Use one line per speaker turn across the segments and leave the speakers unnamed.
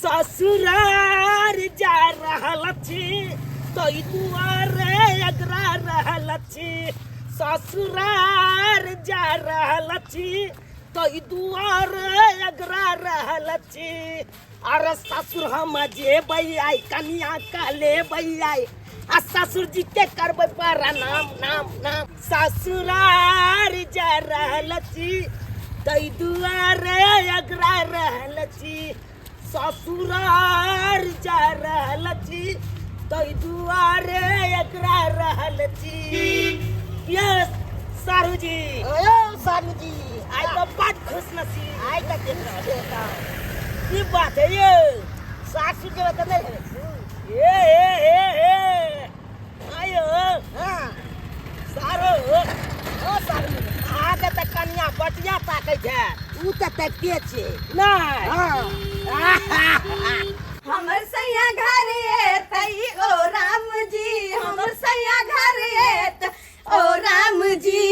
ससुरार जा रहल छी तै दुआरे अगरा रहल छी ससुरार जा रहल छी तै दुआरे अगरा रहल छी। अरे ससुर हम जेबै आइ कनिया का लेबै आइ आ ससुर जी के करबै प्रणाम नाम नाम। ससुरार जा रहल छी तै दुआरे अगरा रहल छी ससुरार जा रहल छी तै दुआरे अगरा रहल छी। यस सारू जी।
ओ सारू जी
आइ तऽ बड खुश नसीब
आइ तऽ देख रहल छी।
की बात है ये?
सासू के तऽ नहीं है।
ए ए ए ए आयो।
हाँ।
सारो।
ओ सारू।
अहाँके तऽ कनिया बटिया ताकै छै।
उ तऽ ताकिते छै।
नहि।
हाँ।
हमर सैया घर एतै ओ राम जी, हमर सैया घर एतै ओ राम जी।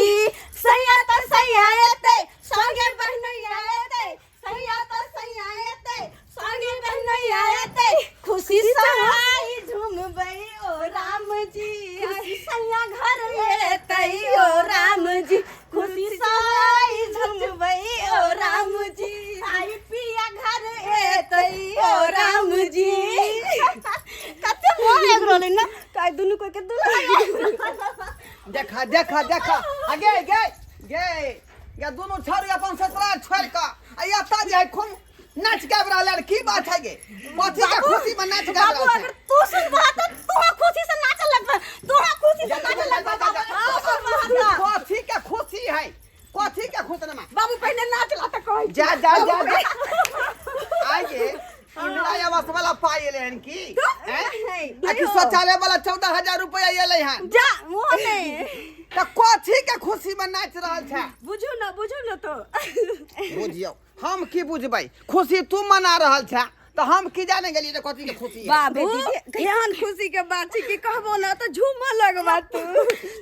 सैया तऽ सैया एतै संगे बहनैया एतै, सैया तऽ सैया एतै संगे बहनैया एतै, खुशी सहाय झुमबै ओ राम जी। खुशी सैया घर एतै ओ राम जी, खुशी सहाय झुमबै ओ राम जी। आई पिया घर एतै ओ राम जी। कते मोह लागि रहलै ने तऽ आइ दुनू कोई के दुल्हा।
देखा देखा देखा आ गे गे गे गे दुनू छाड़ी अपन ससुराल छोड़ के आ एतऽ जे है खूब नाच गाबि रहल है। की बात है गे? कथी के खुशी में नाच गाबि
बाबू
रहल
अगर
छै?
तू सुनबह तऽ तू खुशी से नाचऽ लगबह, तू खुशी से नाचऽ लगबह बाबू। तू सुनबह तऽ
कथी के खुशी है? कथी के खुशी नमा?
बाबू पहिने नाच ला तऽ कहै छी।
जा जा जा जा आइ गे इंदिरा आवास वाला पाई एलै हन की? हैं? आ कि शौचालय वाला 14,000 रुपया एलै हन?
जा मुँह नहि।
तऽ कथी के खुशी में नाचि रहल छै?
बुझू न, बुझू न तो।
बुझियौ हम की बुझबै? खुशी तू मना रहल छै तऽ हम की जाने गेलियै जे कथी के खुशी है।
बाबू एहन खुशी के बात छै कि कहबो न तऽ झूमऽ लगबा तू।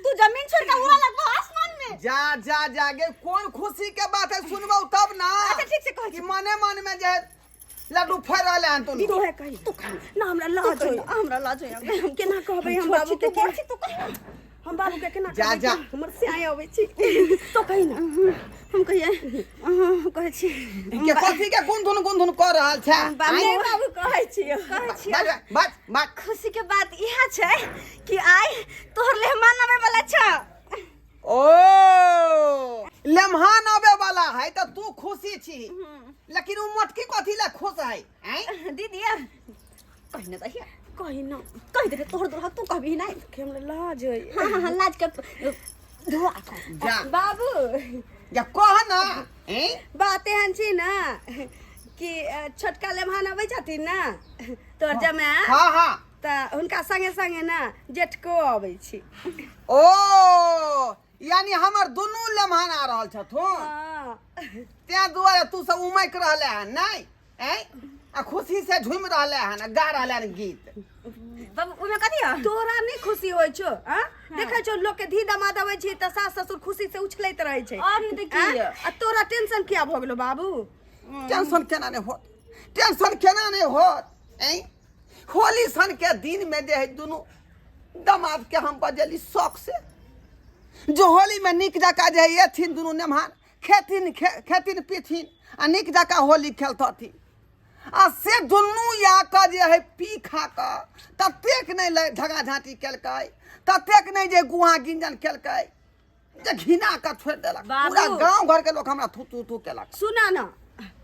तू जमीन छोड़ के उड़ा लगबा आसमान में।
जा जा जा गे कोन खुशी के बात है सुनबौ तब ना।
अच्छा ठीक से कहै
कि मने मन में जे लड्डू फोड़ि रहले हन तू।
तू है कही तू कही ना, हमरा लाज होय, हमरा लाज होय। हम केना कहबै हम बाबू के? तू कही हम बाबू के केना
जा,
कहबै?
जा।
हमर स्याय अबै छी तो कही ना। हम कहिए हम कहै छी
के कथी के गुनधुन गुनधुन कर रहल छै?
बाबू
आँय?
बाबू कहै छी, कहै छी।
बाज बाज बाज।
खुशी के बात इहा छै कि आइ तोहर लेहमान आबै वाला छ।
ओ लेमहान आबे वाला है तऽ तू खुशी छी, लेकिन उ मोटकी कथी ला खुश है? आँय?
दीदी कही ना दहिया, कही ना, कही दे तोहर दुल्हा तू कहबी नहीं
कि हमरा लाज होय।
हाँ हाँ हाँ लाज के धुआ
जा।
बाबू
जा कह ना। आँय?
बात एहन छी ना कि छोटका लेमहान अबै छथिन ना तोहर जमाय।
हाँ हाँ।
तऽ हुनका संगे संगे ना जेठको अबै छी।
ओ यानी हमर दुनू लेमहान आ रहल छथुन।
हाँ।
तें दुआरे तू सब उमकि रहले हन नहीं? आँय? आ खुशी से झूमि रहले हन आ गा रहले हन गीत।
बाबू ओहिमे कथी है?
तोरा नहीं खुशी होइ छौ? हाँ? देखै छौ लोक के धी दमाद अबै छै तऽ सास ससुर खुशी से उछलैत रहै छै।
और नहीं तऽ की?
आँय? आ तोरा टेंशन किया भऽ गेलौ बाबू?
टेंशन केना नहि होत? टेंशन केना नहि होत? आँय? होली सन के दिन में जे है दुनू दमाद के हम बजेली शौक से, जो होली में नीक जकाँ जे है एथिन दुनू नेमहान, खेथिन खेथिन पीथिन आ नीक जकाँ होली खेलतथिन। आ से दुनू या कऽ जे है पी खा कऽ ततेक नहि झगड़ा झाँटी केलकै, ततेक नहि जे गुहा गिंजन केलकै जे घिना कऽ छोड़ि देलक।
बाबू।
पूरा गाँव घर के लोक हमरा थू थू थू केलक।
सुना ना,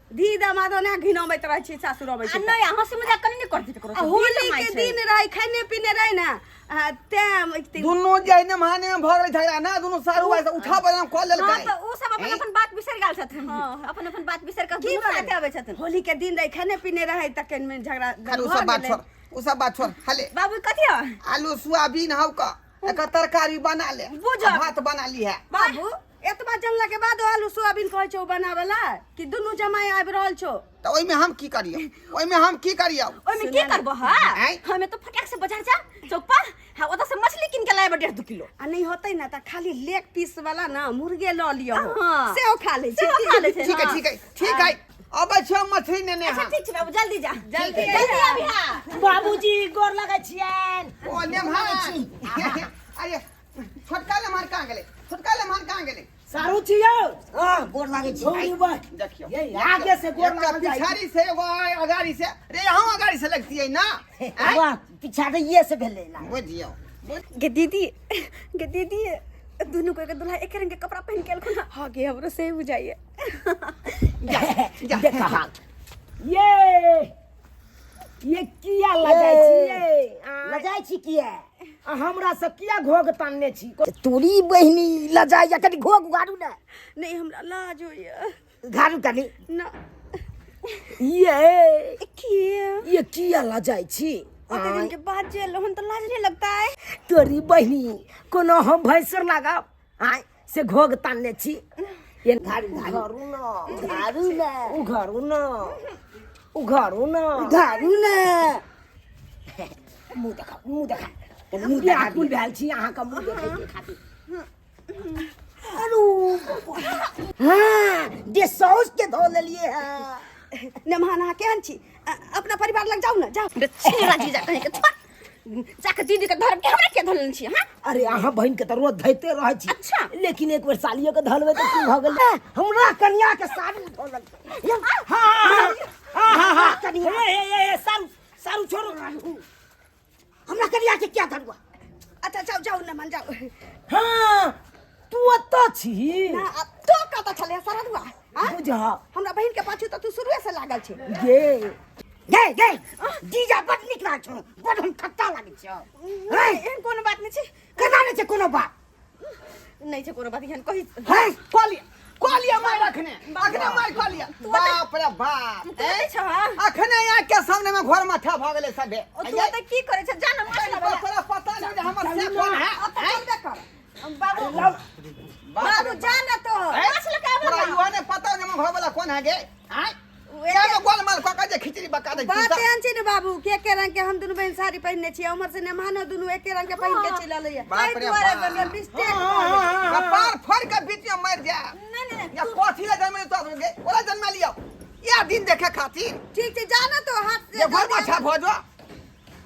धी दमाद ओना घिनबैत रहै छै सासुर अबै
आ
छै।
नहीं हंसी मजाक कनी नहीं करती ककरो
आ
से।
होली
दिल
के
जमाइ छै।
दिन रहै, खाने पीने रहै ना, आ तें एक
दुनू जे नेमहाने में भऽ गेलै झगड़ा ना, दुनू सारू भाई से उठा बजाम कऽ लेलकै।
हाँ, तऽ ओ सब अपन
हैं?
अपन बात बिसरि गेल छथिन। हाँ, अपन अपन बात बिसरि कऽ
की
दुनू
भऽ
साथे
गेलै?
अबै छथिन।
होली के दिन रहै, खाने पीने रहै, तखन में झगड़ा
खाली उ
भऽ
सब बात
गेलै।
छोड़, उ सब बात छोड़। हाले
बाबू कथी है?
आलू सोयाबीन हौ का एकर तरकारी बना ले,
बुझ।
आ भात बना ली है।
बाबू एतबा जानला के बाद आलू सोयाबीन कहै छौ बनावला कि दुनू जमाई आबि रहल छौ?
तऽ ओहिमे हम की करियौ? ओहिमे हम की करियौ?
ओहिमे की करबो हा?
आँय?
हमे तो फटाक से बाजार जा चौक पर, हाँ ओतऽ से मछली कीन के लायब 1.5 2 किलो।
आ नहीं होतै ना तऽ खाली लेग पीस वाला ना मुर्गे लऽ लिअ,
हाँ।
सेहो खा लै छै।
सेहो खा लै छै।
ठीक है,
हाँ।
ठीक है, ठीक है। अबै छियौ मछली नेने
अच्छा
हम
ठीक छै बाबू जल्दी जा
जल्दी
जल्दी आबी हा
बाबूजी गोर लगै छियनि
ओ नेमहान अरे छोटका लेमहान कहाँ गेलै छोटका लेमहान कहाँ गेलै
सारू छियौ
हां गोर लागै छी
छोड़ी बा
देखियौ
ये आगे से गोर
एकटा
लागल जाइ
पिछाड़ी से एगो अगाड़ी से रे यहाँ अगाड़ी से लगती है ना आँय?
वाह पीछा तऽ ये से भेलै ना
बुझियौ
गे दीदी गे दीदी दुनू कोई के दुल्हा एक रंग के कपड़ा पहन के एलखुन हाँ गे हमरो से बुझाइए
जा
देख हाल ये ये किया लजाइ छियै
लजाइ छी किया
आ हमरा से किया घोघ तानने छी
तोरी बहिनी लजाइ कनि घोघ उघारू ने
नहीं हमरा लाज होइए
उघारू कनि
ना
ये
किया
ये किया लजाइ छी
ओते दिन के बाद जे एलहुँ तऽ लाज नहीं लगता है
तोरी बहिनी कोनो हम भैंसुर लागब आय से घोघ तानने छी ये
उघारू उघारू
उघारू न
उघारू ने
उघारू न उघारू न
उघारू ने मुँह देखा मुँह देखा कनि मुँह देखा
व्याकुल भेल छी अहाँके मुँह देखैके खातिर
अरू हाँ जे सौस के धो लेलिए है
नमहान अहाँ केहन छी अपना परिवार लग जाउ ने जाउ छिनरा जीजा कहीं के छोड़ जाके दीदी के धरम के हमरा के धरल छी हां
अरे अहाँ बहिन के तऽ रोज धैते रहै छी
अच्छा।
लेकिन एक बेर सालियो के धलबै तऽ की भऽ गेलै
हमरा कन्या के साड़ी धो लेलकै
हाँ हाँ हाँ हाँ
कनिया।
ए ए ए सारू सारू छोड़ो
हमरा कन्या के क्या धरुआ
अच्छा जाउ जाउ नमन जाउ
हाँ तू ओतऽ छी
ना अब तो कतऽ छलै सरदुआ आँ?
बुझा
हमरा बहिन के पाछू तऽ तू शुरुए से लागल छै
गे
गे गे जीजा बड नीक लागै छौ बड हम खट्टा लागै छौ
नहि, एहन कोनो बात नहि छै
केना नहि छै कोनो बात
नहि छै कोनो बात एहन कही
है
कहलिए कहलिए मार अखने अखने मार कहलिए बाप रे बाप
तू नहि छौ हाँ?
अखने यहाँ के सामने में घर माथा भऽ गेलै सबे
ओ तू ओतऽ की करै छै जा ने माछ लाबै लए।
तोरा पता नहीं जे हमर से कोन है
ओतऽ चलबे कर बाबू बाबू जा ने तो माछ लऽ के आबऽ
तोरा
ने।
इहो नहीं पता जे हमर घर वाला कोन है गे आय
ओ
क्या गोलमाल कऽ के जे खिचड़ी पका दै
बात एहन छै ने बाबू के एके रंग के हम दुनू बहिन साड़ी पहिरने छियै उम्हर से नेमानो दुनू एके रंग के पहिन के चलि एलैया
बाप
एहि
रे
दुआरे
बाप।
कनि मिस्टेक भऽ गेलै।
कपार फोड़ के बीच में मर जा
नहि नहि नहि
या कथी ले जन्म तो गे ओला जन्म लियो या दिन देखे खातिर
ठीक छै जा ने तो हाथ से
जे घर माछा भऽ जो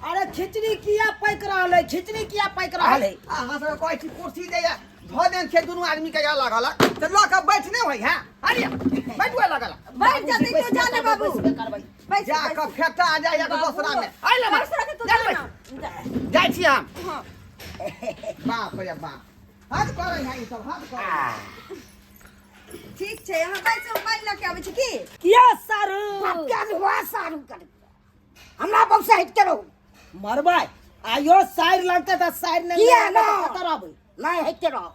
अरे खिचड़ी किया पकि रहल है खिचड़ी किया पकि रहल है
अहाँ सब कहै छी कुर्सी जे ये धऽ देन छै दुनू आदमी के या लागल तऽ लऽ कऽ बैठ नहि होइ है अरे बैठुआ लागल
बैठ जेतै तो जा ने बाबू
करबै
बैस
जा कऽ फेटा आ जाय या दोसरा में आइ ले
दोसरा के तू
जा
जा
बैठ।
ने
जाइ छी हम बाप रे बाप हद करै है ई सब हद करै
ठीक छै अहाँ बैसू पानि लऽ के आबै छी की
किया सारू
क्या हुआ सारू कर हमरा बहु से हट के रहो
मरबै आयो साइर लगतै तऽ साइर नहि
किया
लगतै
ना?
तऽ कतऽ रहबै
नहीं हट के रहो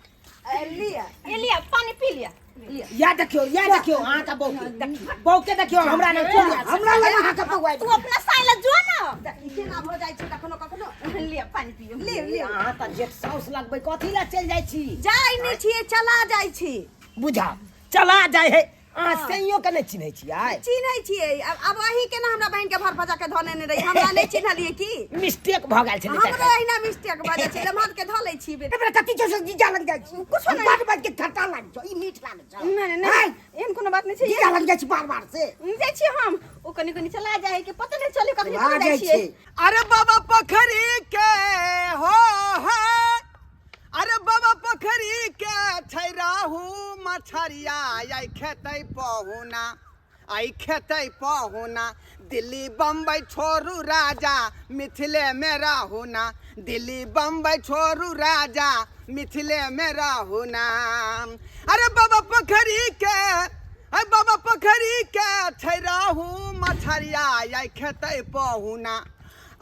लिअ
ए लिअ पानी पी लिअ लिअ
या देखियौ या देखियौ अहाँके बहू बहू के देखियौ हमरा नहि छोड़िया
हमरा लग अहाँ के बौआ
तू अपना साई लग जो ना
देखी केना भऽ जाइ छै कखनो कखनो
लिअ पानी पियो
लिअ लिअ
अहाँ तऽ जेठ साउस लगबै कथी लए चलि जाइ छी
जाइ नहि छियै चला जाइ छी
बुझा चला जाइ है अहाँ सैयो के नहि चिन्है छियै
चिन्है छियै आब आब अहीं के ना हमरा बहिन के भर भजा के धऽ नेने रही हमरा नहि चिन्हलियै की
मिस्टेक भऽ गेल छलै
हमरो अहिना मिस्टेक भऽ जाइ छै लम्हर के धऽ लै छी बेटा
हमरा कथी छै से जीजा लग जाइ छी
कुछो नहि।
बात बात के खट्टा लाग छौ ई मीठ लाग छौ
नहि नहि नहि एहन कोनो बात नहि छै
जीजा लग जाइ छी बार बार से
जाइ छियै हम ओ कनि कनि चला जाइ है कि पता नहि चले कखनी
आ
कतऽ
जाइ
जाइ छियै
छै
अरे बाबा पोखरी के हो है अरे बाबा पोखरी के छै राहु मछरिया आई खेतै पहुना आई खेतै पहुना दिल्ली बम्बई छोड़ू राजा मिथिले में रहुना दिल्ली बम्बई छोड़ू राजा मिथिले में रहुना अरे बाबा पोखरी के अरे बाबा पोखरी के छै राहु मछरिया आई खेतै पहुना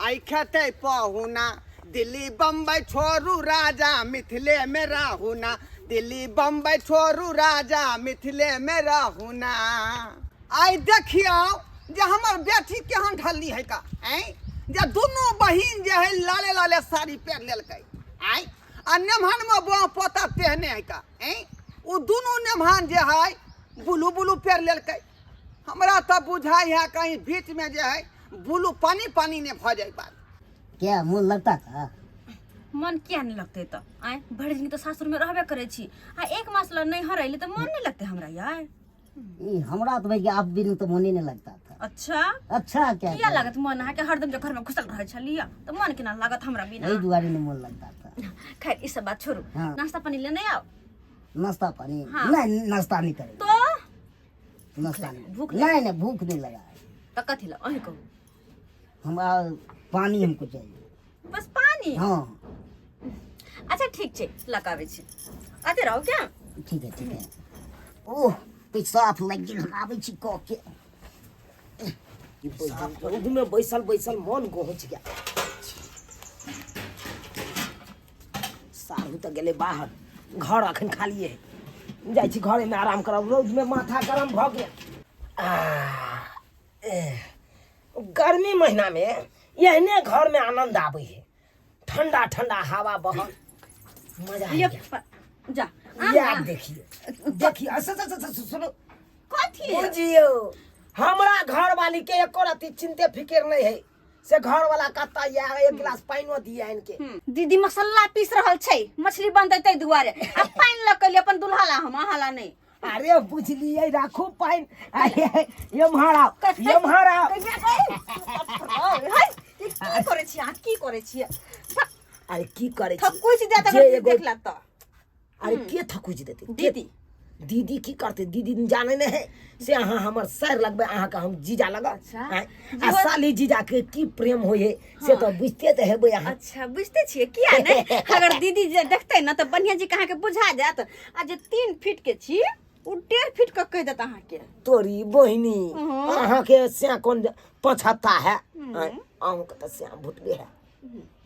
आई खेतै पहुना दिल्ली बम्बई छोड़ू राजा मिथिले में रहुना दिल्ली बम्बई छोड़ू राजा मिथिले में रहुना आइ देखियौ जे हमर बेटी केहन ढल्ली है का आँय जे दुनू बहिन जे है लाले लाले साड़ी पहिर लेलकै आँय आ नेमहनमे बौआ पोता तेहने है का आँय ओ दुनू नेमहन जे है ब्लू ब्लू पहिर लेलकै हमरा तऽ बुझाइ है कहीं बीचमे जे है ब्लू पानी पानी नहि भऽ जाइ बात
क्या मन लगता था
मन किया नहीं लगते तो आय भरि दिन तो सासुर में रहबे करे छी आ एक मास ला नैहर अइले तऽ मन नहीं लगते हमरा यार
ई हमरा तो भैया आप बिनु तो मोने नहीं लगता था।
अच्छा।
अच्छा क्या
किया लागत मन अहाँके? हरदम जे घरमे घुसल रहै छलियै तऽ मन केना लागत हमरा बिना?
एहि दुआरे नहीं मन लगता था।
खैर ई सब बात छोड़ू।
हाँ।
नाश्ता पानी लेने आओ।
नाश्ता पानी?
हाँ।
नहीं, नाश्ता नहीं करेंगे।
तो
नाश्ता नहीं।
भूख?
नहीं नहीं, भूख नहीं लगा है।
तऽ कथी लए अहीं कहू।
हम पानी हमको चाहिए।
बस पानी?
हाँ।
अच्छा ठीक छै, लऽ कऽ आबै छी, आते रहू क्या।
ठीक है, ठीक है। ओह, पेशाब लागि गेल, हम आबै छी कऽ के।
रौदमे बैसल बैसल मन गोहच गेल। साहू तऽ गेलै बाहर, घर अखन खालिए है। जाइ छी घरेमे आराम करब, रौदमे माथा गरम भऽ गेल। आ, गर्मी महीनामे एहने घरमे आनंद आबै है, ठंडा ठंडा हवा बहल, मजा आबि
लिअ
गेल।
जा आम
याद
ना।
देखिए देखिए, अच्छा अच्छा अच्छा, सुनो।
कथी?
बुझियौ, हमरा घर वाली के एको रति चिंते फिकिर नहीं है, से घर वाला कहता या एक गिलास पानिओ दिया इनके।
दीदी मसाला पीस रहल छै, मछली बनतै ताहि दुआरे आ पानि लऽ के अपन दुल्हा ला, हम अहाँ ला नहि।
अरे बुझलियै, राखू पानि। अरे एम्हर आउ, एम्हर आउ।
है, ई की करै छी अहाँ? की करै छियै?
अरे की करै छी?
थकुच देत
जे
अगर
एगो
देखला तऽ।
अरे के थकुच देतै?
दीदी।
दीदी की करतै? दीदी जाने नहि है से अहाँ हमर सर लगबै, अहाँके हम जीजा लगब।
अच्छा।
आँय? आ साली जीजा के की प्रेम होइ है से तऽ बुझते तऽ हेबै अहाँ।
अच्छा, बुझते छियै, किया नहि? अगर दीदी जे देखतै ने तऽ बढ़िया जी अहाँके बुझा जायत, आ जे 3 फीट के छी ओ 1.5 फीट के कहि देत अहाँके।
तोरी बहिनी।
हँ।
अहाँके से कोन पछत्ता है? आँय, अहूँके तऽ श्याम भुटबे है,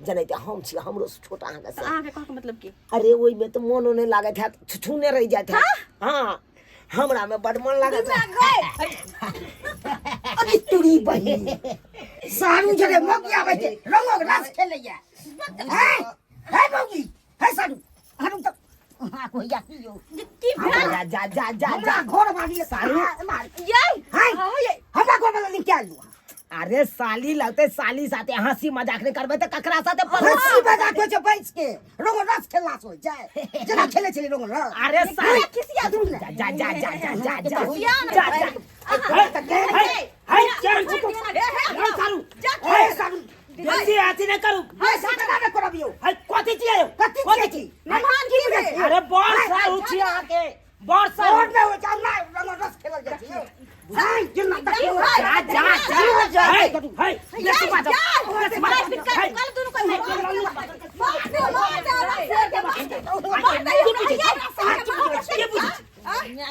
जनैते हम छी, हमरो से छोट अहाँके
तऽ
से।
अहाँके कहके मतलब की?
अरे ओहिमे तऽ मोनो नहि लागैत हैत, छुछुने रहि जाइत हैत। हँ, हमरा मे बड मन लागैत है।
अरे तुरी बहिन, सारू जरे मौगी आबै छै, रंगक रस खेलैया हैं। हे मौगी, हे सारू, हम तऽ अहाँ को या की यौ?
जे की भेल?
जा जा जा जा।
हमरा
जा।
घर वाली
सारू।
मार।
यै।
हैं?
हाँ, यै।
हमरा घर वाली क्या लुआ?
अरे साली लगते, साली साथे हंसी मजाक नहीं करबै तऽ ककरा साथे?
हंसी मजाक होइ छै बैस के रंग रस खेलला से होइ छै, जेना खेलै छलै रंग रस।
अरे साली
खिसिया
जा जा जा जा जा जा जा।
खिसिया ने।
जा जा। हे हे हे, चल चल सारू।
हे सारू।
बेसी अथी नहीं करू।
हे सारू, ना करब यौ।
हे, कथी छियै यौ?
कथी छियै छी?
मेहमान की भेल?
अरे बड़ सारू छी अहाँके, बड़ सारू।
रोड में होइ छै ना, रंग रस खेलल जाइ छै यौ। हाय, जिन्ना तक
जा जा जा
जा।
हे हे, बेसी बाजब, बेसी बाजब। हे,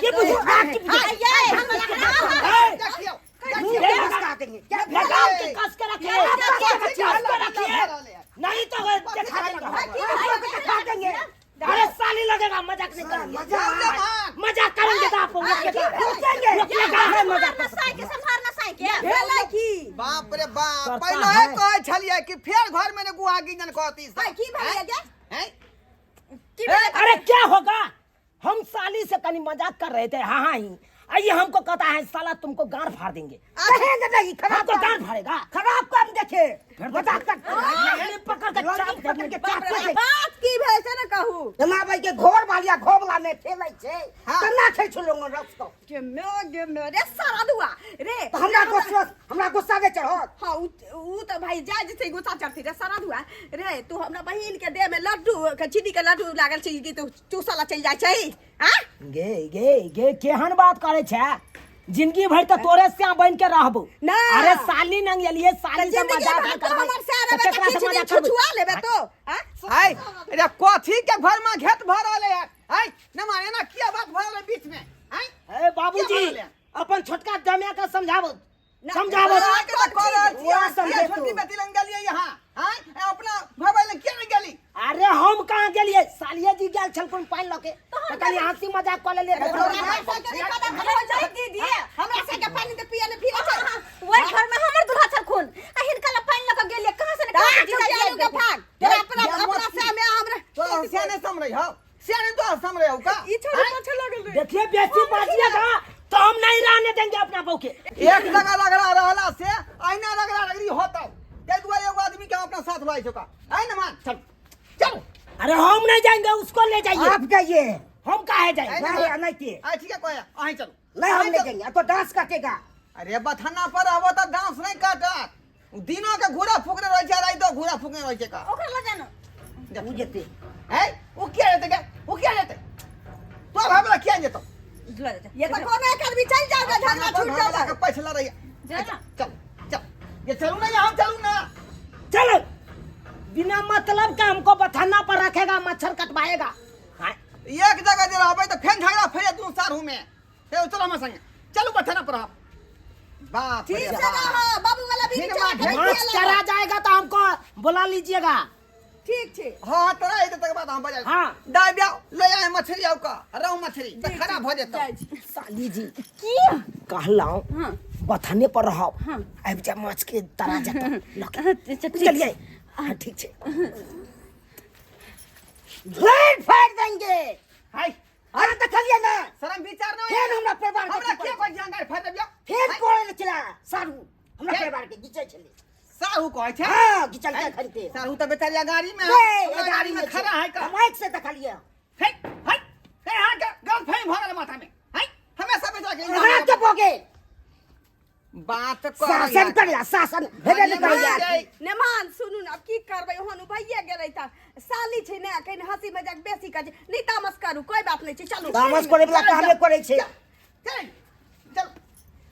के बुझै छी? के बुझै छी? हे,
देखियौ।
लगाम के कस के रखिए, कस के रखिए, नहीं तो दिखा देंगे। अरे साली लगेगा, मजाक नहीं करेंगे। मजाक करेंगे तो आप रोकेंगे, रोकिएगा मजाक।
बाप रे बाप।
करता
पहिले
है।
कहै छलियै कि फेर घर में ने गुआ गिंजन कहती सब।
की भेल गे?
हैं?
की भेल?
अरे क्या होगा, हम साली से कहीं मजाक कर रहे थे। हाँ हाँ ही आइए, हमको कहता है साला तुमको गाड़ फाड़ देंगे।
कहेंगे नहीं खराब
हमको
काम।
गाड़ फाड़ेगा।
खराब काम देखे मजाक कर।
पकड़ के चाप
पकड़ के चाप के।
बात की भेल से ने कहू।
एना भाई के घर वालिया घर वाला में खेलै छै।
हाँ।
केना खेल छै लोग रस को?
गे मे गे मे रे सारा दुआ रे।
तऽ हमरा गुस्सा, हमरा गुस्सा नहि चढ़त।
हाँ, उ तऽ भाई जा जेतै गुस्सा चढ़तै। रे सारा दुआ रे, तू हमरा बहिन के देह में लड्डू के चीनी के लड्डू लागल छै कि तू चूसऽ ला चलि जाइ छै? आ
गे गे गे, केहन बात करे छै? जिंदगी भर तऽ तोरे श्याम बन के रहबो।
ना।
अरे साली नंग एलिए, साली से
जिंदगी
मजाक
भर
नहीं
तो
करबै
हमर से
तऽ
रहबे तऽ
केकरा से
किछु दिन
मजाक करबै?
छुछुआ लेबे तो आ?
है अरे कथी के घर में घेत भऽ रहल है? है न माने ना किया बात भऽ रहल है बीच में? है
ए बाबूजी,
क्या भऽ रहल है?
अपन छोटका जमिया के समझाबो, समझाबो।
अहाँके तऽ कह रहल छी,
वएह
अहाँ
समझे
किया
तू।
छोटकी बेटी लग गेलियै यहाँ? हैं? अपना घर वाले किया नहीं गेली?
अरे हम कहाँ गेलिए, सालिये जी गेल छलखुन पानि लऽ के, तऽ कनि हंसी मजाक कऽ लेलिए।
हमरा सबके नहि पता चलै छै दीदी, हमरा सबके पानि तऽ पिए नहि फिरे छै।
ओहि घर में हमर दूल्हा छलखुन आ हिनका ला पानि लऽ कऽ गेलियै कहाँ से ने कहाँ
भाग,
जीजा जी आबि
के
गेलखुन।
भाग तोरा अपना
या
अपना
मत
से में हमरा
तो सियाने समरे हो, सियाने तो समरे हो का?
ई छोड़ी पाछे लागल रे।
देखिए, बेसी बाजिएगा तो हम नहीं रहने देंगे अपना बहू के।
एक जगह रगड़ा रहला से आईना रगड़ा रगड़ी होता, ताहि दुआरे एगो आदमी के हम अपना साथ लऽ जाइ का है न? मान चल चल।
अरे हम नहीं जाएंगे, उसको ले जाइए।
आप जाइए।
हम काहे जाएंगे?
नहीं, नहीं के।
आ ठीक है, कोई अहीं चलू।
नहीं हम नहीं जाएंगे तो डांस काटेगा।
अरे बथाना पर रहबो तऽ डांस नहीं काटत। दिनो के घूरा फूकने रहै छै, राइतो घूरा फूकने रहै छै का।
ओकरा लऽ जानो।
उ जेते।
है उ किया जेतै गे? उ किया जेतै? तोर भाई वाला किया जेतौ?
लऽ जा।
ये तऽ कोनो एक आदमी चलि जाओ झगड़ा छूट
वाला
जाओ।
के पैसा लड़ैया।
जा ना।
चल चल, ये चलू ना, यहाँ चलू ना।
चलो, बिना मतलब के हमको बथाना पर रखेगा, मच्छर कटवाएगा। हाँ,
एक जगह जे रहबै तऽ फेन झगड़ा फैल दुनू साढ़ू में। हे चलो हमरा संगे चलू, बथाना पर रहब। बाप रे
ठीक से
बाप।
रहो बाबू वाला भी
फिर
चला
माँ
के
ढेर
माछ चरा जाएगा तो हमको बुला लीजिएगा।
ठीक छै।
हाँ तोरा हेतै तकर बाद हम बजा।
हाँ।
दाइ ब्याह ले आए मछली आउ का रहू मछली तऽ खराब भऽ जेतौ।
जाइ छी।
साली जी
की?
कहलहुँ
हाँ।
बथाने पर रहो,
हाँ।
आबि जा माछ के तरा जेतौ लऽ के।
अच्छा, ठीक।
चलिए। हाँ ठीक छै।
ढेर फाड़ देंगे।
हाय
अरे देखलिए ना,
शरम विचार नहीं।
फेर हमरा परिवार के
हमरा
की
के कहै छै अंगार फाड़ि देबियौ?
फेर कोड़े चला सारू हमरा
के?
परिवार के घिचै छलै।
साहू कहै छै?
हाँ, घिचल के खरीदे।
साहू तऽ बेचारी गाड़ी में
नहीं,
हमरा गाड़ी में खड़ा है का।
हम आँख से देखलिए।
हे हे हे, हाँ के गलत फहमी भऽ गेल माथा में। है हमेशा बेचारा के
अहाँ के भऽ गेल।
बात
शासन करिया, शासन हेबे नहि करैया।
नेमान सुनू ने, आब की करबै, ओहन भइए गेलै तऽ साली छै ने, कनि हँसी मजाक बेसी करै छै। नहि तामस करू, कोइ बात नहि छै, चलू।
तामस करे वाला कामे करै छै।
चल चल।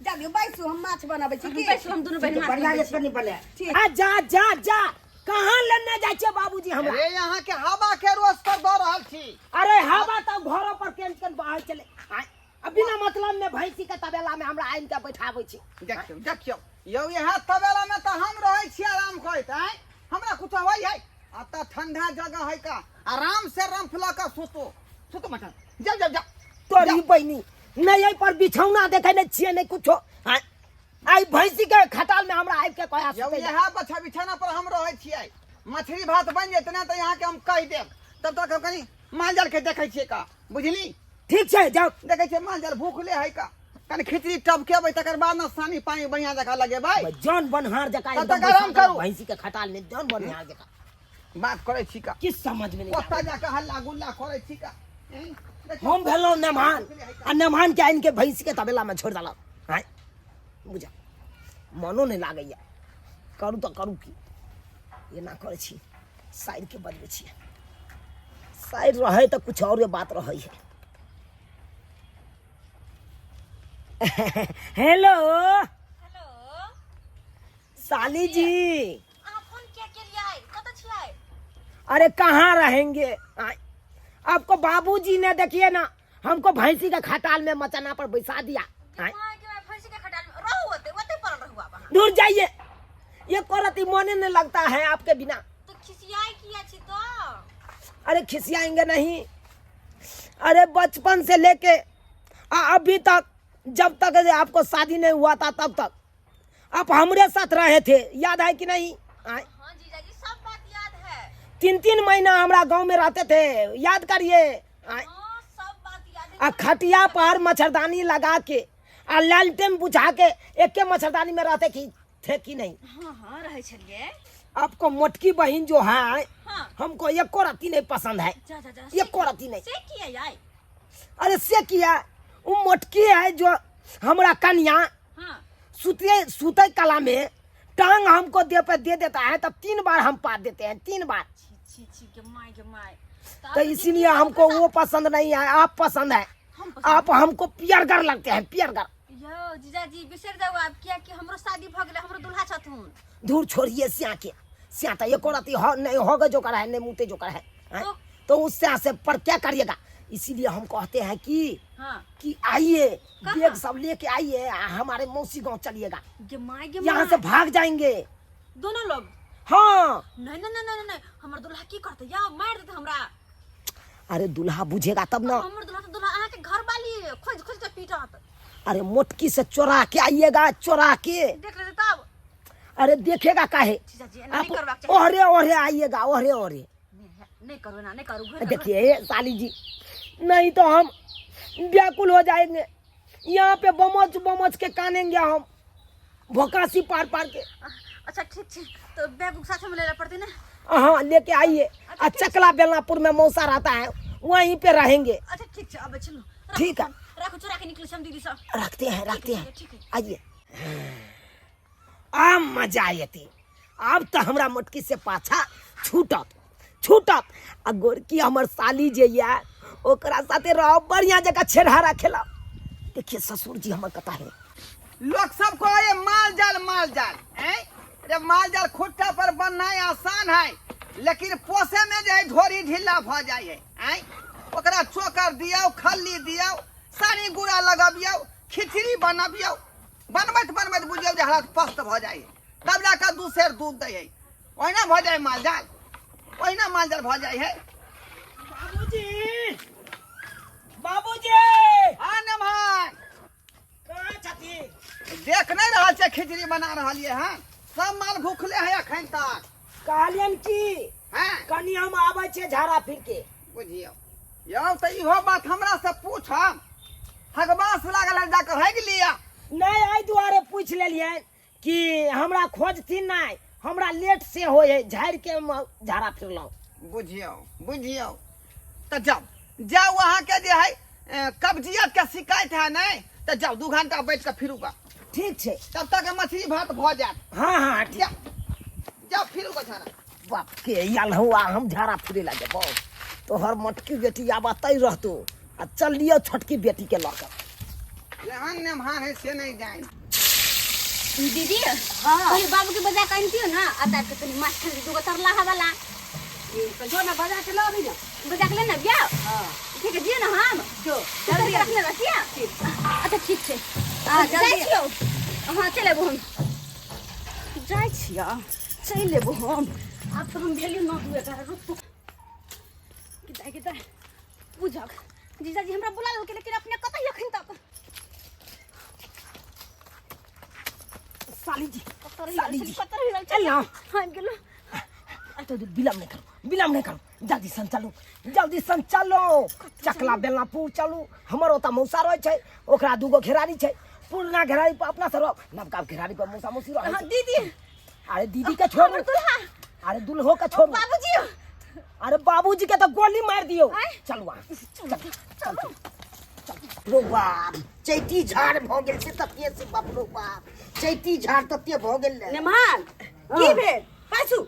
जा दियौ, बैसू, हम माछ बनबै छी की।
बैसू, हम दुनू बहिन माछ
बढ़िया
बनबै
जे कनि बने।
ठीक।
आ जा जा जा, कहाँ लेने जाइ छै बाबूजी हमरा?
अरे यहाँ के हवा के रोज पर दऽ रहल छी।
अरे हवा तऽ घरो पर केन केन बहै छलै। आँय, आ बिना मतलब में भैंसी के तबेला में हमरा आनि के बैठाबै छी।
देखियौ देखियौ यौ, इएह तबेला में तऽ हम रहै छी आराम करैत। आँय हमरा कुछ होइ है? आ तऽ ठंडा जगह है का, आराम से रंफ लऽ कऽ सुतू सुतू मचान। जाउ जाउ जाउ।
तोरी बहिनी नहीं, एहि पर बिछौना देखै नहि छियै, नहि कुछो। आँय, आइ भैंसी के खटाल में हमरा आबि के कहा
यौ
सुतै लए।
इएह बछा बिछौना पर हम रहै छियै। मछली भात बनि जेतै ने तऽ यहाँ के हम कहि देब, तब तक हम कनि माल जाल के देखै छियै का, बुझली?
ठीक छै, जाउ।
देखै छियै माल जाल भूखले है का, कनि खिचड़ी टपकेबै तकर बाद ने सानी पानी बढ़िया जकाँ लगेबै।
जौन बनहार जकाँ
तब तक
एकदम
आराम
बैठल
करू।
भैंसी के खटाल में जौन बनहार जकाँ
बात करै छी का,
किछु समझ में नहीं
ओतऽ
आबै।
जाके हल्ला गुल्ला करै छी का। देखियौ,
हम भेलहुँ नेमान आ नेमान के आनि के भैंसी के तबेला में छोड़ि देलक। आँय बुझा मनो नहि लागैया, करू तऽ करू की, एना करै छी। साइडके बदलै छियै, साइड रहै तऽ कुछ औरे बात रहै है। हेलो।
हेलो।
साली जी,
अहाँ फोन किया केलियै? कतऽ छियै?
अरे कहाँ रहेंगे? आय, आपको बाबूजी ने देखिए ना हमको भैंसी के खटाल में मचना पर बैसा दिया। आय,
अहाँके भाई भैंसी के खटाल में रहू, ओते ओते पड़ल रहू आब अहाँ।
दूर जाइए, ये करत ही मने नहीं लगता है आपके बिना।
तऽ खिसियाइ किया छी तऽ?
अरे खिसियाएंगे नहीं, अरे बचपन से लेके अभी तक, जब तक आपको शादी नहीं हुआ था तब तक आप हमरे साथ रहे थे, याद है कि नहीं? आय,
हाँ जीजाजी, सब बात याद है।
3-3 महीना हमरा गांव में रहते थे, याद करिए। आय,
हाँ सब बात याद है।
आ खटिया पर मच्छरदानी लगा के आ लालटेन बुझा के एके मच्छरदानी में रहते कि थे कि नहीं?
हाँ हाँ, रहै छलियै।
आपको मोटकी बहन जो है,
हाँ।
हमको एको रत्ती नहीं पसंद है।
जा जा जा।
एको रत्ती नहीं।
से किया यार?
अरे से किया, वो मोटकी है जो हमरा कन्या
हाँ।
सुते सुते कला में टांग हमको दे पे दे देता है, तब 3 बार हम पात देते हैं, 3 बार।
छी छी छी के my के my.
तो इसीलिए हमको वो पसंद नहीं है, आप पसंद है।
हम पसंद।
आप हमको पियरगर लगते हैं, पियरगर।
यौ जीजाजी, बिसरि जाउ आब, कियाकि हमरो शादी भऽ गेलै, हमरो दुल्हा छथुन।
दूर छोड़िए सिया के, सिया तो एको रत्ती हो नहीं होगा जोकर है, नहीं मुते जोकर है, हैं? तो उस सिया से पर क्या करिएगा? इसीलिए हम कहते हैं कि
हाँ।
कि आइए,
कहाँ?
बैग सब लेके आइए, हमारे मौसी गांव चलिएगा।
गे my गे
यहाँ
my.
से भाग जाएंगे
दोनों लोग।
हाँ।
नहीं नहीं नहीं नहीं नहीं, हमर दुल्हा की करते या मार देते हमरा।
अरे दुल्हा बुझेगा तब ना।
हमर दुल्हा तो दुल्हा अहाँ के घर वाली खोज खोज के पीटत।
अरे मोटकी से चोरा के आइएगा, चोरा के।
देख लेते तब।
अरे देखेगा काहे?
जीजाजी, एना
आप
नहीं करबाक चाही।
ओहरे ओहरे आइएगा, ओहरे ओहरे।
नहीं, नहीं करू ना, नहीं करू, घुरि के
देखिए साली जी, नहीं तो हम व्याकुल हो जाएंगे, यहाँ पे बमच बमच के कानेंगे हम, भोकासी पार पार के।
अच्छा ठीक छै, तो बैग उग साथे में लेला पड़तै ने?
हाँ लेके आइए। आ चकला बेलनापुर में मौसा रहता है, वहीं पे रहेंगे।
अच्छा ठीक छै, अबै छलहुँ।
ठीक है।
राखू चोरा के निकलै छी हम दीदी से
रखते हैं रखते हैं
ठीक है
आइए आब मजा एते आब तऽ हमरा मोटकी से पाछा छूटत छूटत आ गोरकी हमर साली जे यऽ ओकरा साथे रहब बढ़िया जकाँ छेड़हारा खेलब देखिए ससुर जी हमर कता है
लोग सब कहे माल जाल माल जाल हैं रे माल जाल खुट्टा पर बननाइ आसान है लेकिन पोसे में जे है ढोरी ढीला भ जाइ है हैं ओकरा चोकर दियौ खल्ली दियौ सानी गुड़ा लगबियौ खिचड़ी बनबियौ बनबैत बनबैत बुझियौ जे हालत पस्त भऽ जाइ है तब जाकऽ दू सेर दूध दै है ओहिना भऽ जाइ माल जाल ओहिना माल जाल भऽ जाइ है
बाबूजी बाबूजी
हाँ नमहर
कहाँ छथिन
देख नहीं रहल छै खिचड़ी बना रहलियै हन सब माल भूखले है अखन तक
कहलियन की
हैं
कनी हम आबै छियै झाड़ा फिर के
बुझियौ यौ तऽ इहो बात हमरा से पूछब हगबास लागल है जाकर हगि लिअ
नहि एहि दुआरे पूछि लेलियनि कि हमरा खोजथिन नहि हमरा लेट से होइ है झाड़ि के हम झाड़ा फिरलहुँ
बुझियौ बुझियौ तऽ जाउ जाउ अहाँके जे है कब्जियत के शिकायत है नहीं तऽ जाउ 2 घंटा बैठ कऽ फिरू गा
ठीक छै
तब तक मछली भात भऽ जायत
हाँ हाँ ठीक
जाउ जाउ फिरू गा झाड़ा
बाप के आयल हौ आ हम झाड़ा फिरे ला जेबौ तोहर मोटकी बेटी आब अतै रहतौ आ चल लियौ छोटकी बेटी के लऽ कऽ
एहन नेमहान है से नहीं जाए
दीदी हाँ बाबू के बजा के अनतियो ना आ तार के तनी माछ खरीद दूगो तरला वाला
जो ना बजा के लाबी ना
बजा के लेना बिया
हाँ
ठीक है जियो ना हम
जो
जल्दी रखने रखिए अच्छा ठीक छै
हाँ,
जाइ
जल्दी।
छियौ हाँ चलि एबो हम जाइ छियौ चलि एबो हम आब तऽ हम भेलियौ नौ दू 11 रुक तू किदा किदा बुझक जीजाजी हमरा बुला लेलकै लेकिन अपने कतऽ अखन तक
साली जी
कतऽ रहि
साली
गेल
जी
छली, कतऽ रहि गेल
चल ना
हाँ आबि गेलहुँ
तो विलम्ब नहीं करो विलम्ब नहीं करो जल्दी सन चलू जल्दी सन चलो चकला बेलनापुर चलू हमर ओतऽ मौसा रहै छै ओकरा दूगो घेरारी छै पुरना घेरारी पर अपना से रहो नवका घेरारी पर मौसा मौसी रहै
हाँ
छै
दीदी
अरे दीदी के छोड़ू
हमर दुल्हा
अरे दुल्हो के छोड़ू
बाबूजी
अरे बाबूजी के तो गोली मार दियो
आँय?
चलू अहाँ
चलू चलू
रो बाप चैती झाड़ भऽ गेल से तते से बाप रो बाप चैती झाड़ तते भऽ गेल ने
नेमान की भेल पाछू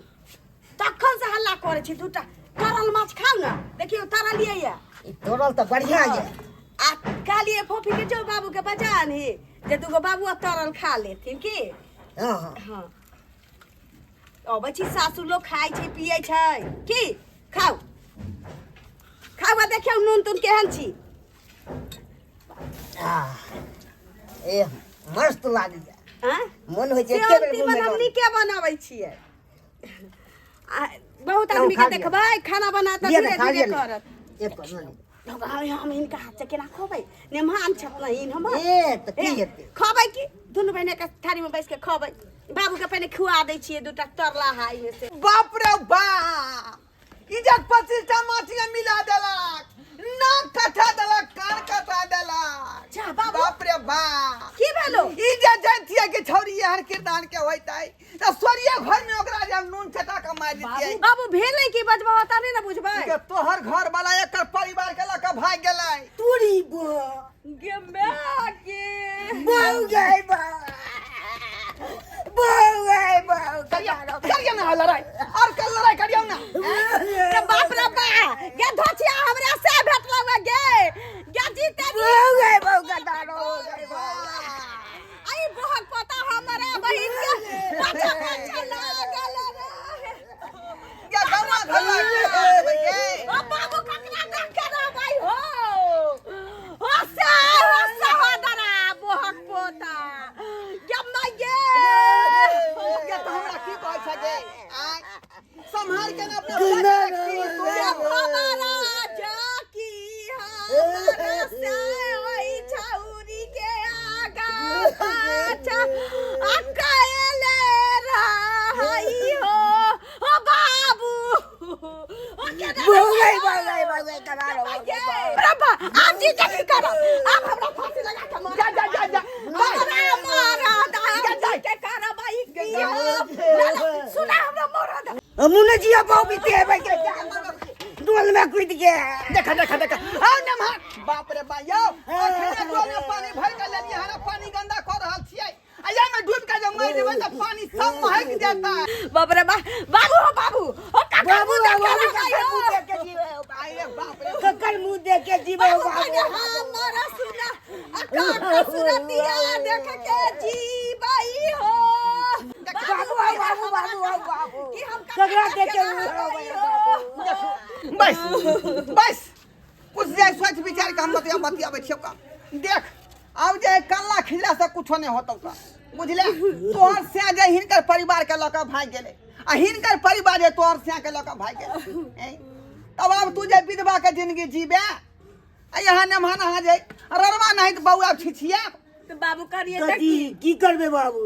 तखन से हल्ला करै छी दूटा तरल माछ खाउ ने देखियौ तरलियै ये
ई तोरल तऽ बढ़िया ये
आ कहलियै फोफी के जो बाबू के बजा आनही जे दूगो बाबू तरल खा लेथिन की
हाँ हाँ
हाँ अबै छी सासु लोग खाइ छै पियै छै की खाउ खाउ आ देखियौ नून तून केहन छी
आह, ए मस्त लागैया
आँय
मन होइ छै
से
एके बेर
तीमन
मुँहमे
हम
लऽ
नीके बनाबै छियै आ बहुत
लहू
आदमी
खा
के
लिअ।
देखबै खाना बना तऽ
लिअ ने
धीरे
खा
धीरे
लिअ ने
करत
एक कऽ लिअ।
हम हिनका हाथ से केना खोबै नेमान छथिन हमर
ए तऽ की हेतै
खबै की दुनू बहिने के थारी में बैस के खबै बाबू के पहिने खुआ दै छियै दूटा तरला हाई में से
बाप रे बाप इज्जत 25 टा माटिया मिला देलक नाक कटा देलक कान कटा देलक
जा बाबू।
बाप रे बाप
की भेलो
इज्जत जानतियै कि छौरी एहन किरदान के होइतै तऽ सोरिये घर में ओकरा जे हम नून चटा के मारि दितियै
बाबू भेलै की बजबो तब ने बुझबै
के तोहर घर वाला एकर परिवार के लऽ के भागि गेलै
तोरी बा
गे माय गे
बहु गए बा बहु गए बहु
करियौ करियौ ना लड़ाई और कल लड़ाई करियौ ना
रे बाप रे बा गे धोचिया हमरा से भेटलौ गे गे जीते
बहु गए बहु गदारो हो गए बा
आई बहुत पता हमरा बहिन के पाछा पाछा लागल रहे
या गौवा घरवा के गे
ओ बाबू ककरा देख के रहबै हो हो से हो सहोदरा बोहक पोता गे माय गे
के तो हमरा की कहै छै गे आय सम्हार के ना अपना
ना,
साथ रखी
ना,
तू।
गे हमारा जाकी हमारा से ओइ छौरी के आगा पाछा अकेले रहई हो ओ बाबू ओ के
बहु गए बहु गए बहु गए गदारो हो गए बा।
बाबा आप जी की करब आप हमरा फांसी लगा के मार
जा जा जा जा
हमरा मारा दा के करब ई की हम ना, ना, सुना हमरा मारा दा
मुने जिया बहु बीते है भाई के डोल में कूद गेल।
देखा देखा देखा, आओ नमहर, बाप रे बा यौ, अखने डोल में पानी भरि के लेलियै हन, पानी गंदा कऽ रहल छियै, आ एहिमे डूबि के जे मरि जेबै तऽ पानी सब महकि जेतै।
बाप रे बा, बाबू हो, बाबू हो, काका
बाबू
मुँह देखे
बाबू,
लगाइ
ककर
हो।
मुँह देख के जीवे हो?
आइ रे बाप रे।
ककर मुँह देख के जीवे हो?
बाबू
बाबू
कहने हमरा सुना आ काका सुरतिया देख के जीबई हो।
बाबू हो, बाबू, बाबू हो, बाबू
कि हम
ककरा देख के
केना
रहबै
हो?
बाबू?
बस बस, कुछ जाय सोच विचार के हम बतियाबै छियौ का। देख, आब जे कल्ला खिल्ला से कुछो नहि होतौ का, बुझले? तोहर से जे हिनकर परिवार के लऽ कऽ भागि गेलै, आ हिनकर परिवार जे तोहर से के लऽ कऽ भागि गेलै, तब आब तू जे विधवा के जिंदगी जीबे, आ यहाँ नमहन अहाँ जे ररवा नहीं तऽ बौआ छिछिया।
तऽ बाबू करिए तऽ
कथी की करबै बाबू?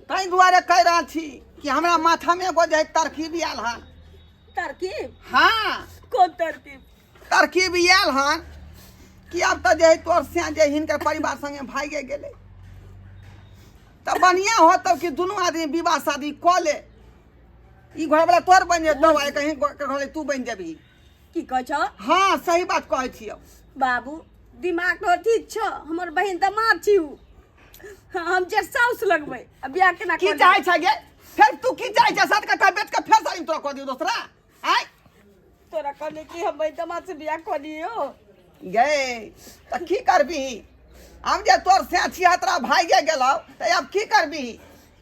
ताहि दुआरे कहि रहल छी कि हमरा माथा में एगो जे तरकीब आयल हन।
तरकीब?
हाँ।
कोन तरकीब?
तरकीब आयल हन कि आब तऽ जे है तोहर से जे हिनकर परिवार संगे भागि गेलै, तऽ बढ़िआँ होतौ कि दुनू आदमी विवाह शादी कऽ ले, ई घरवला तोहर बनि जेतौ आ कहीं घरे तू बनि जेबही।
की कहै छौ?
हाँ, सही बात कहै छियौ।
बाबू दिमाग तो ठीक छौ, हमर बहिन तऽ मार छी, हम जे साउस लगबै आ बियाह केना
की
कऽ
चाहै छै गे? फेर तू की चाहै छै? 7 कट्ठा बेच के फेर सारी तोरा कऽ दियौ दोसरा? आँय,
तोरा कहली कि हम बहिन दमाद से बियाह कऽ लियौ।
गे तऽ की करबही? आब जे तोर से छिहत्तरा भागि गेलौ तऽ आब की करबही?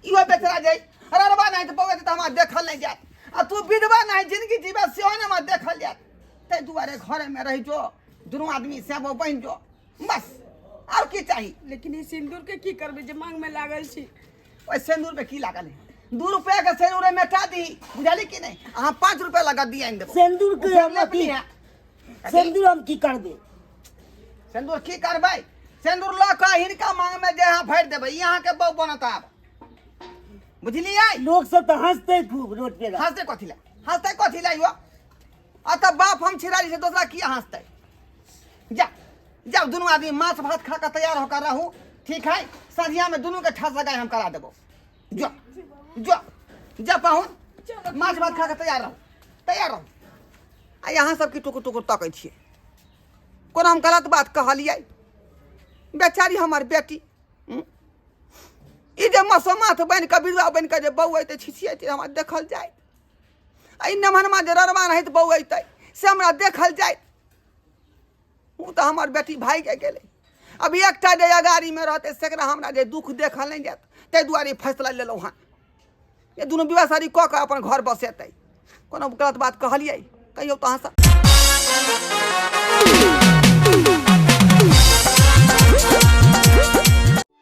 इहो बेचारा जे ररबा नहि तऽ बौआ तऽ हमरा देखल नहि जायत, आ तू विधवा नहि जिंदगी जीवे सेहो नहि हमरा देखल जायत। ताहि दुआरे घरेमे रहि जो, दुनू आदमी सेबो बनि जो, बस, आओर की चाही?
लेकिन ई सिन्दूर के की करबै जे मांग में लागल छी?
ओहि सिन्दूर पे की लागल है? 2 रुपया के सिन्दूर मेटा दी, बुझली कि नहि? अहाँ 5 रुपया लगा दी आनि देबो।
सिन्दूर के हम
लेप
अथी
लिहे।
सिन्दूर हम की करबै?
सिन्दूर की करबै? सिन्दूर लऽ कऽ हिनका मांग में जे अहाँ भरि देबै, ई अहाँके बहु बनत आब, बुझलियै?
लोक सब तऽ हंसतै खूब रोड पे।
हंसतै कथी लए? हंसतै कथी लए यौ? अतऽ बाप हम छिड़ाली से दोसरा किया हंसतै? जा जाओ, दुनू आदमी माछ भात खा कऽ तैयार होकर रहू, ठीक है? संझिया में दुनू के ठस लगाई हम करा देबो। जो जो जा पाहुन, माछ भात खा कऽ तैयार रहू, तैयार रहू। आ यहाँ सबके टुकुर टुकुर तकै छियै, कोनो हम गलत बात कहलियै? बेचारी हमर बेटी, ई जे मसोमात बनि कऽ विधवा बनि कऽ जे बौएतै छिछिएतै हमरा देखल जाय, आ ई नमहनमा जे ररवा रहैत बौएतै से हमरा देखल जाय। ओ तऽ हमर बेटी भागि गेलै। अब एकटा जे अगाड़ीमे रहतै सेकरा हमरा जे दुख देखल नहि जायत, ताहि दुआरे ई फैसला लेलहुँ हँ जे दुनू विवाह शादी कऽ कऽ अपन घर बसेतै। कोनो गलत बात कहलियै कहियौ तऽ अहाँसभ।